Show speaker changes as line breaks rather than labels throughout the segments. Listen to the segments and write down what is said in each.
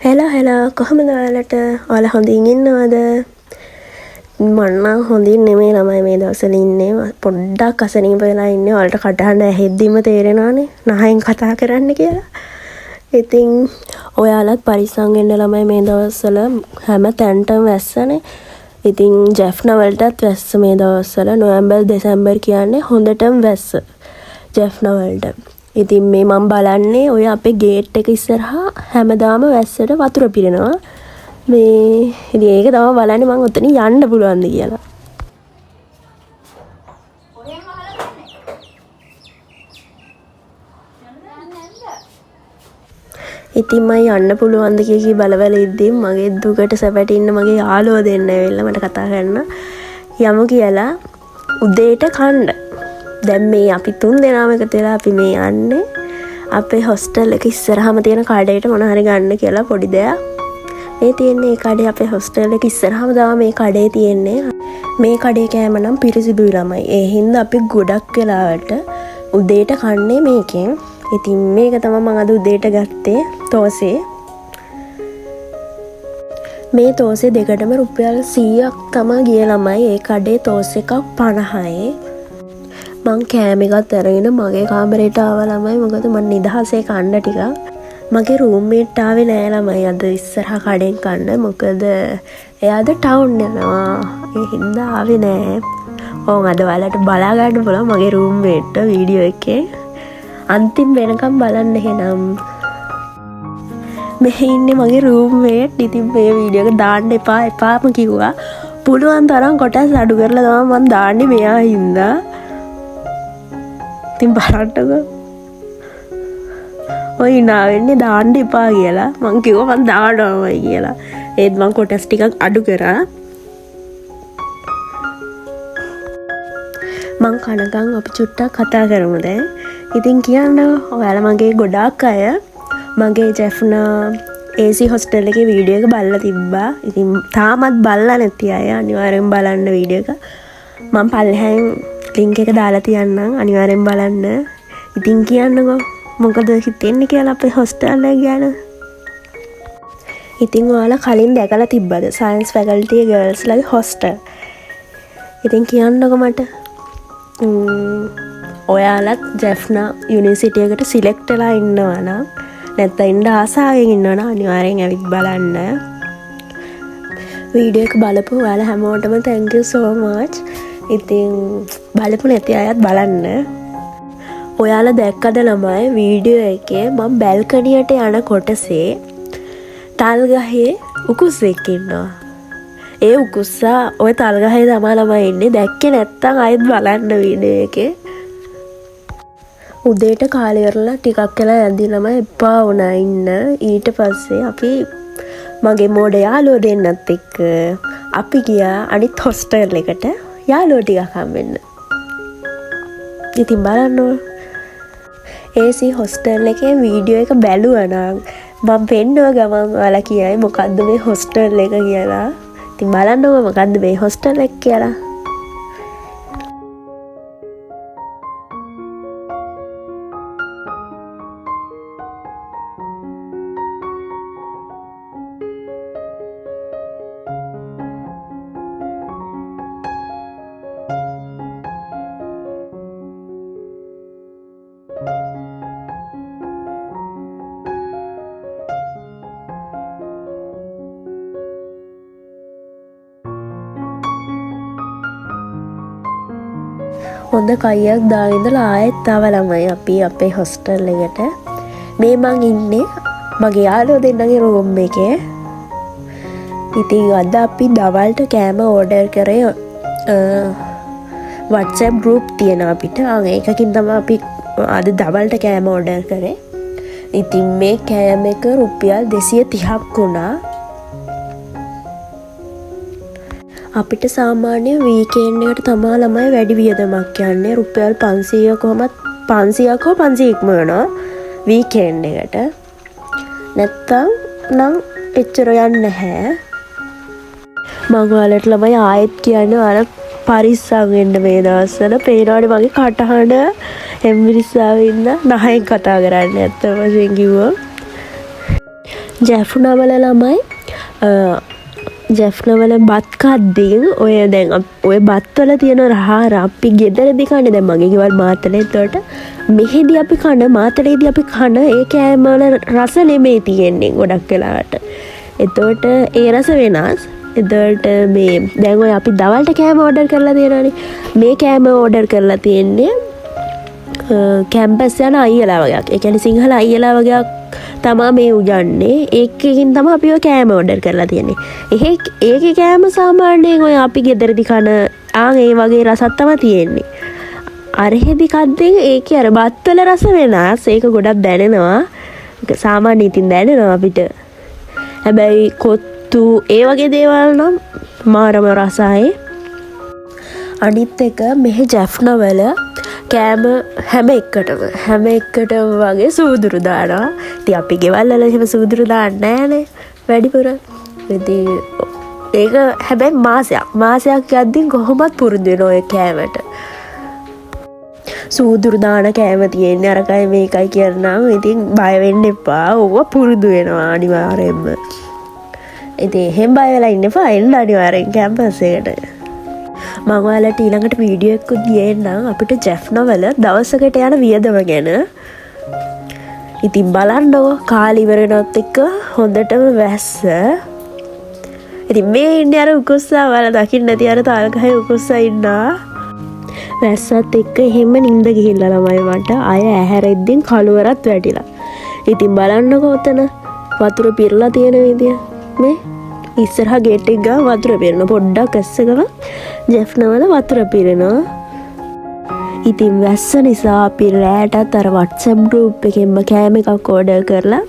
Hello hello, කොහොමද ඔයාලට? ඔයාලා හොඳින් ඉන්නවද? මං නම් හොඳින් නෙමෙයි ළමයි මේ දවස්වල ඉන්නේ. පොඩ්ඩක් අසනීප වෙලා ඉන්නේ. ඔයාලට කටහඬ ඇහෙද්දිම තේරෙනවනේ නහයෙන් කතා කරන්න කියලා. ඉතින් ඔයාලත් පරිස්සම් වෙන්න ළමයි, මේ දවස්වල හැම තැනටම වැස්සනේ. ඉතින් ජැෆ්නා වලටත් වැස්ස මේ දවස්වල. නොවැම්බර් දෙසැම්බර් කියන්නේ හොඳටම වැස්ස ජැෆ්නා වලට. ඉතින් මේ මං බලන්නේ ඔය අපේ ගේට් එක ඉස්සරහා හැමදාම වැස්සට වතුර පිරෙනවා. මේ ඉතින් ඒක තමයි බලන්නේ මං ඔතනින් යන්න පුළුවන්ද කියලා.
ඔහෙන් වහලා දෙන්නේ. යන්න නැන්ද?
ඉතින් මං යන්න පුළුවන්ද කිය කී බල බල ඉද්දි මගේ දුකට සැපට ඉන්න මගේ යාළුවෝ දෙන්න ඇවිල්ලා මට කතා කරනවා යමු කියලා උදේට කන්න. දැන් මේ අපි තුන් දෙනාම එකතු වෙලා අපි මේ යන්නේ අපේ හොස්ටල් එක ඉස්සරහම තියෙන කඩේට මොන හරි ගන්න කියලා පොඩි දෙයක්. මේ තියෙන්නේ ඒ කඩේ, අපේ හොස්ටල් එක ඉස්සරහම තමයි මේ කඩේ තියෙන්නේ. මේ කඩේ කෑම නම් පිරිසිදුයි ළමයි. ඒ හින්දා අපි ගොඩක් වෙලාවට උදේට කන්නේ මේකෙන්. ඉතින් මේක තමයි මං අද උදේට ගත්තේ තෝසේ. මේ තෝසේ දෙකටම රුපියල් 100ක් තමා ගිය ළමයි. ඒ කඩේ තෝස් එකක් 50යි. මං කෑම එකත් අරගෙන මගේ කාමරේට ආවා ළමයි. මොකද මං නිදහසේ කන්න ටිකක්. මගේ රූම්මේට් ආවේ නෑ ළමයි අද ඉස්සරහා කඩෙන් කන්න. මොකද එයා අද ටවුන් යනවා. ඒ හින්දා ආවේ නෑ. ඕන් අද ඔයාලට බලා ගන්න පුළුවන් මගේ රූම්මේට්ට වීඩියෝ එකේ. අන්තිම වෙනකම් බලන්න එහෙනම්. මෙහි ඉන්නේ මගේ රූම්මේට්. ඉතින් මේ වීඩියෝ එක දාන්න එපා එපාම කිව්වා. පුළුවන් තරම් කොටස් අඩු කරලා තමයි මං දාන්නේ මෙයා හින්දා. ඉතින් බලන්නකෝ. ඔය hina වෙන්නේ දාන්න එපා කියලා. මං කිව්වා මං දානවාමයි කියලා. ඒත් මං කොටස් ටිකක් අඩු කරා. මං කනකන් අපි චුට්ටක් කතා කරමු දැන්. ඉතින් කියන්න ඔයාලා මගේ ගොඩාක් අය මගේ ජැෆ්නා AC hostel එකේ වීඩියෝ එක බලලා තිබ්බා. ඉතින් තාමත් බලලා නැති අය අනිවාර්යෙන් බලන්න වීඩියෝ එක. මං පල්ලෙහායින් ලින්ක් එක දාලා තියන්නම්, අනිවාර්යෙන් බලන්න. ඉතින් කියන්නකෝ මොකද හිතෙන්නේ කියලා අපේ හොස්ටල් එක ගැන. ඉතින් ඔයාලා කලින් දැකලා තිබ්බද සයන්ස් ෆැකල්ටි ගර්ල්ස් ලගේ හොස්ටල්? ඉතින් කියන්නකෝ මට. ඔයාලත් ජැෆ්නා යුනිවර්සිටි එකට සිලෙක්ට් වෙලා ඉන්නවා නම් නැත්නම් ඉන්න ආසාවෙන් ඉන්නවා නම් අනිවාර්යෙන් ඇවිත් බලන්න. වීඩියෝ එක බලපු ඔයාලා හැමෝටම thank you so much. ඉතින් බලපු නැති අයත් බලන්න. ඔයාලා දැක්කද ළමයි වීඩියෝ එකේ මං බැල්කනියට යන කොටසේ තල් ගහේ උකුස්සෙක් ඉන්නවා. ඒ උකුස්සා ඔය තල් ගහේ තමා ළමයි ඉන්නේ. දැක්කේ නැත්තම් ආයෙත් බලන්න වීඩියෝ එකේ. උදේට කාලේ ඉවරලා ටිකක් වෙලා යද්දි ළමයි එපා වුණා ඉන්න. ඊට පස්සේ අපි මගේ මෝඩ යාළුවෝ දෙන්නත් එක්ක අපි ගියා අනිත් හොස්ටල් එකට යාළුවෝ ටිකක් හම්බෙන්න. ඉතින් බලන්න ඕන. AC hostel එකේ වීඩියෝ එක බැලුවා නම් මං පෙන්නුව ගමන් ඔයාලා කියයි මොකද්ද මේ හොස්ටල් එක කියලා. ඉතින් බලන්න ඕන මොකද්ද මේ හොස්ටල් එක කියලා. හොඳ කයියක් දාගෙන ඉඳලා ආයෙත් ආව ළමයි අපි අපේ හොස්ටල් එකට. මේ මං ඉන්නේ මගේ යාළුවෝ දෙන්නගේ රූම් එකේ. ඉතින් අද අපි දවල්ට කෑම ඕඩර් කරේ, WhatsApp group තියෙනවා අපිට. ඒකකින් තමයි අපි අද දවල්ට කෑම ඕඩර් කරේ. ඉතින් මේ කෑම එක රුපියල් 230ක් වුණා. අපිට සාමාන්‍ය වීකෙන්ඩ් එකට තමා ළමයි වැඩි වියදමක් යන්නේ. රුපියල් 500 කොහොමත් 500ක් හෝ 500 ඉක්ම වෙනවා වීකෙන්ඩ් එකට. නැත්තම් නම් එච්චර යන්නේ නැහැ. මං ඔයාලට ළමයි ආයෙත් කියන්නේ ඔයාලා පරිස්සම් වෙන්න මේ දවස්වල. පේනවනේ මගේ කටහඬ හෙම්බිරිස්සාවේ ඉන්න නහයෙන් කතා කරන්නේ ඇත්ත වශයෙන් කිව්වොත්. ජැෆ්නවල ළමයි ජැෆ්නවල බත් කද්දීන් ඔය දැන් ඔය බත්වල තියෙන රහ අර අපි ගෙදරදී කන්නේ දැන් මගේ ගෙවල් මාතලේ. එතකොට මෙහෙදි අපි කන මාතලේදී අපි කන ඒ කෑම වල රස නෙමෙයි තියෙන්නේ ගොඩක් වෙලාවට. එතකොට ඒ රස වෙනස්. එතකොට මේ දැන් ඔය අපි දවල්ට කෑම ඕඩර් කරලා තියෙනවනේ. මේ කෑම ඕඩර් කරලා තියෙන්නේ කැම්පස් යන අයියලා වගේක්. ඒ කියන්නේ සිංහල අයියලා වගේක් තමා මේ උයන්නේ. ඒකකින් තමා අපි ඔය කෑම ඕඩර් කරලා තියෙන්නේ. ඒකේ කෑම සාමාන්‍යයෙන් ඔය අපි ගෙදරදි කන ආන් ඒ වගේ රසක් තමා තියෙන්නේ. අරහෙදි කද්දෙන් ඒකේ අර බත්වල රස වෙනස්. ඒක ගොඩක් දැනෙනවා. ඒක සාමාන්‍ය ඉතින් දැනෙනවා අපිට. හැබැයි කොත්තු ඒ වගේ දේවල් නම් මාරම රසයි. අනිත් එක මෙහෙ ජැෆ්නවල කෑම හැම එකටම වගේ සූදුරු දානවා. ඉතින් අපි ගෙවල් වල එහෙම සූදුරු දාන්නේ නෑනේ වැඩිපුර. ඉතින් ඒක හැබැයි මාසයක් යද්දී කොහොමත් පුරුදු වෙනවා ඔය කෑමට. සූදුරු දාන කෑම තියෙන්නේ අරකයි මේකයි කියනනම් ඉතින් බය වෙන්න එපා. ඕවා පුරුදු වෙනවා අනිවාර්යයෙන්ම. ඉතින් එහෙම බය වෙලා ඉන්න එපා. එන්න අනිවාර්යෙන් කැම්පස් එකට. මං ඔයාලට ඊළඟට වීඩියෝ එකකුත් ගේන්නම් අපිට ජැෆ්නවල දවසකට යන වියදම ගැන. ඉතින් බලන්නකෝ කාලේ ඉවර වෙනවත් එක්ක හොඳටම වැස්ස. ඉතින් මේ ඉන්නේ අර උකුස්සා ඔයාලා දකින්න නැති අර තල් ගහේ උකුස්සා ඉන්නවා. වැස්සත් එක්ක එහෙම නිින්ද ගිහිල්ලා ළමයි මට අය ඇහැරෙද්දින් කළුවරත් වැටිලා. ඉතින් බලන්නකෝ ඔතන වතුර පිරලා තියෙන විදිය. මේ ඉස්සරහා ගේට් එක ගාව වතුර පිරෙනවා. පොඩ්ඩක් ඇස්ස ගමන් ජැෆ්නවල වතුර පිරෙනවා. ඉතින් වැස්ස නිසා අපි රෑටත් අර WhatsApp group එකෙන්ම කෑම එකක් ඕඩර් කරලා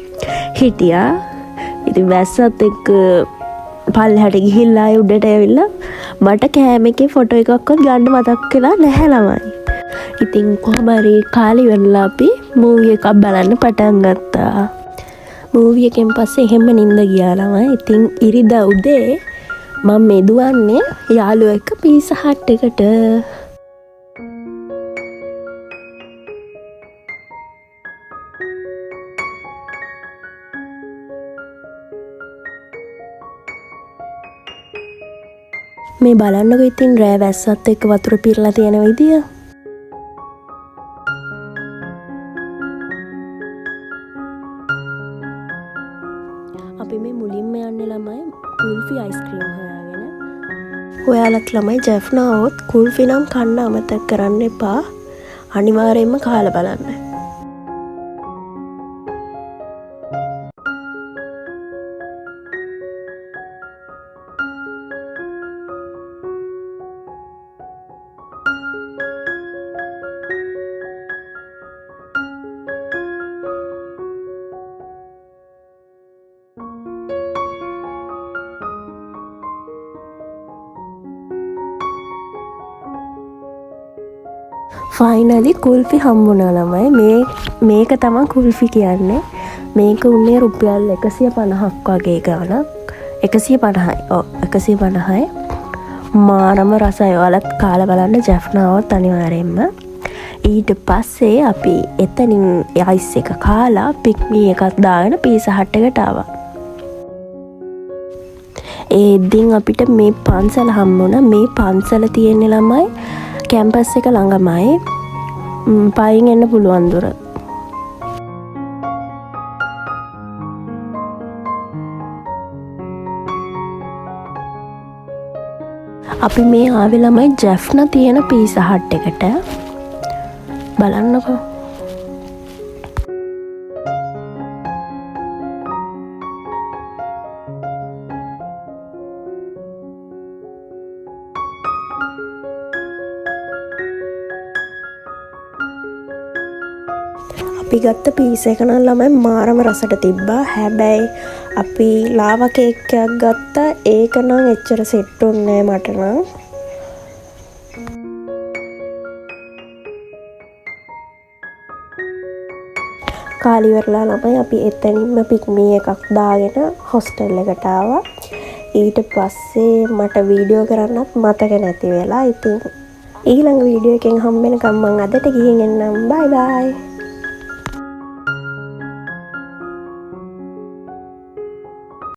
හිටියා. ඉතින් වැස්සත් එක්ක පල්ලෙහාට ගිහිල්ලා ආයෙ උඩට ඇවිල්ලා මට කෑම එකේ ෆොටෝ එකක්වත් ගන්න මතක් වෙලා නැහැ ළමයි. ඉතින් කොහොම හරි කාලේ ඉවරලා අපි මූවි එකක් බලන්න පටන් ගත්තා. මූවි එකෙන් පස්සේ එහෙම නින්ද ගියා ළමයි. ඉතින් ඉරිදා උදේ මම මේ දුවන්නේ යාළුවෝ එක්ක පීසා හට් එකට. මේ බලන්නකෝ ඉතින් රෑ වැස්සත් එක්ක වතුර පිරලා තියෙන විදිය. අපි මේ මුලින්ම යන්නේ ළමයි කුල්ෆි අයිස්ක්‍රීම් හොයාගෙන. ඔයාලත් ළමයි ජැෆ්නා આવොත් කුල්ෆි නම් කන්න අමතක කරන්න එපා. අනිවාර්යයෙන්ම කාලා බලන්න. ෆයිනලි කුල්ෆි හම්බුණා ළමයි. මේක තමා කුල්ෆි කියන්නේ. මේක උනේ රුපියල් එකසිය පනහක් වගේ ගාණක්. එකසිය පනහයි. ඔව්, එකසිය පනහයි. මාරම රසයි. ඔයාලත් කාලා බලන්න ජැෆ්නාවත් අනිවාර්යයෙන්ම. ඊට පස්සේ අපි එතනින් අයිස් එක කාලා පික්මී එකක් දාගෙන පීසා හට් එකට ආවා. ඒ ඉතින් අපිට මේ පන්සල හම්බුණා. මේ පන්සල තියෙන්නේ ළමයි කැම්පස් එක ළඟමයි. පයින් එන්න පුළුවන් දුර. අපි මේ ආවේ ළමයි ජැෆ්නා තියෙන පීසා හට් එකට. බලන්නකෝ. අපි ගත්ත පීස් එක නම් ළමයි මාරම රසට තිබ්බා. හැබැයි අපි ලාවා කේක් එකක් ගත්තා. ඒක නම් එච්චර සෙට් වුණේ නෑ මට නම්. කාලි ඉවරලා ළමයි අපි එතනින්ම පික්මී එකක් දාගෙන හොස්ටල් එකට ආවා. ඊට පස්සේ මට වීඩියෝ කරන්නත් මතක නැති වෙලා. ඉතින් ඊළඟ වීඩියෝ එකෙන් හම්බෙනකම් මං අදට ගිහින් එන්නම්. බයි බයි.